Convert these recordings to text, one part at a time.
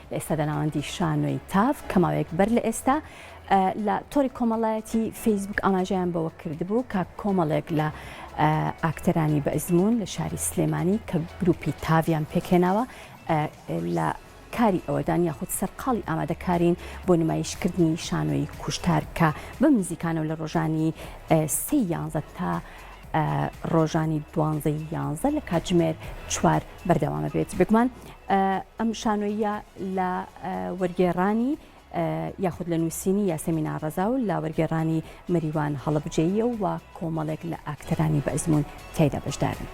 لە ئێستادا ناوەندی شانۆی تاڤ کە ماوەیەک بەر لە ئێستا لە تۆڕی کۆمەڵایەتی فەیسبوک ئاماژەیان بەوە کردبوو کە کۆمەڵێک لە ئاکتەرانی بەئەزموون لە شاری سلێمانی کە گروپی تاڤیان پێکهێناوە لە کاری ئەوەدان یاخود سەرقاڵی ئامادەکارین بۆ نمایشکردنی شانۆی کوشتار کە بەم نزیکانەوە لە ڕۆژانی سێ یانزە تا ڕۆژانی دوانزەی یانزە لە کاتژمێر چوار بەردەوامە بێت بێگومان ئەم شانۆییە لە وەرگێڕانی یاخود لە نووسینی یاسەمین ڕەزا و لە وەرگێڕانی مەریوان هەڵەبجەییە و کۆمەڵێک لە ئاکتەرانی بەئەزموون تیایدا بەشدارن.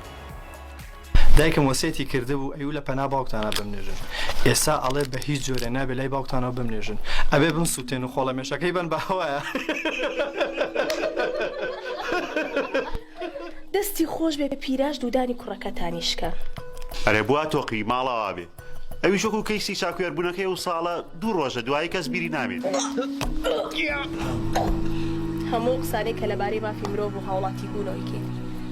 دایکم وەسێتی کردبوو ئەیوو لە پەنا باوکتانا بمنێژن ئێستا ئەڵێ بە هیچ جۆرێ نابێ لای باوکتانەوە بمنێژن ئەبێ بمسوتێن و خۆڵەمێشەکەی بەن بە هەوایا. دەستی خۆش بێ پیراش دوودانی کوڕەکەتانی شکا. ئەرێ بوا تۆقی ماڵاوا بێ ئەویش وەکو کەیسی چاکوێربوونەکەی ئەو ساڵە دوو ڕۆژە دوایی کەس بیری نامێنێ. هەموو ئەو قسانەی کە لەبارەی مافی مرۆڤ و هاوڵاتی بوونەوە ئەیکەین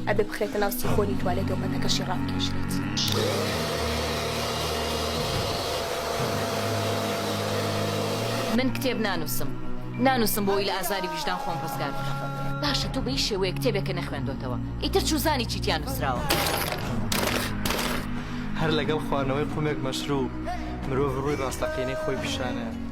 ئەبێ بخرێتە ناو سیخۆنی توالێتەوە پەتەکەشی ڕابکێشرێت. من کتێب نانووسم. نانووسم بۆ ئەوەی لە ئازاری ویژدان خۆم ڕزگار بکەم. باشە تۆ بە هیچ شێوەیەک کتێبێکت نەخوێندۆتەوە، ئیتر چوزانی چی تیا نووسراوە؟ هەر لەگەڵ خواردنەوەی قومێک مەشروب، مرۆڤ ڕووی ڕاستەقینەی خۆی پیشانەیە.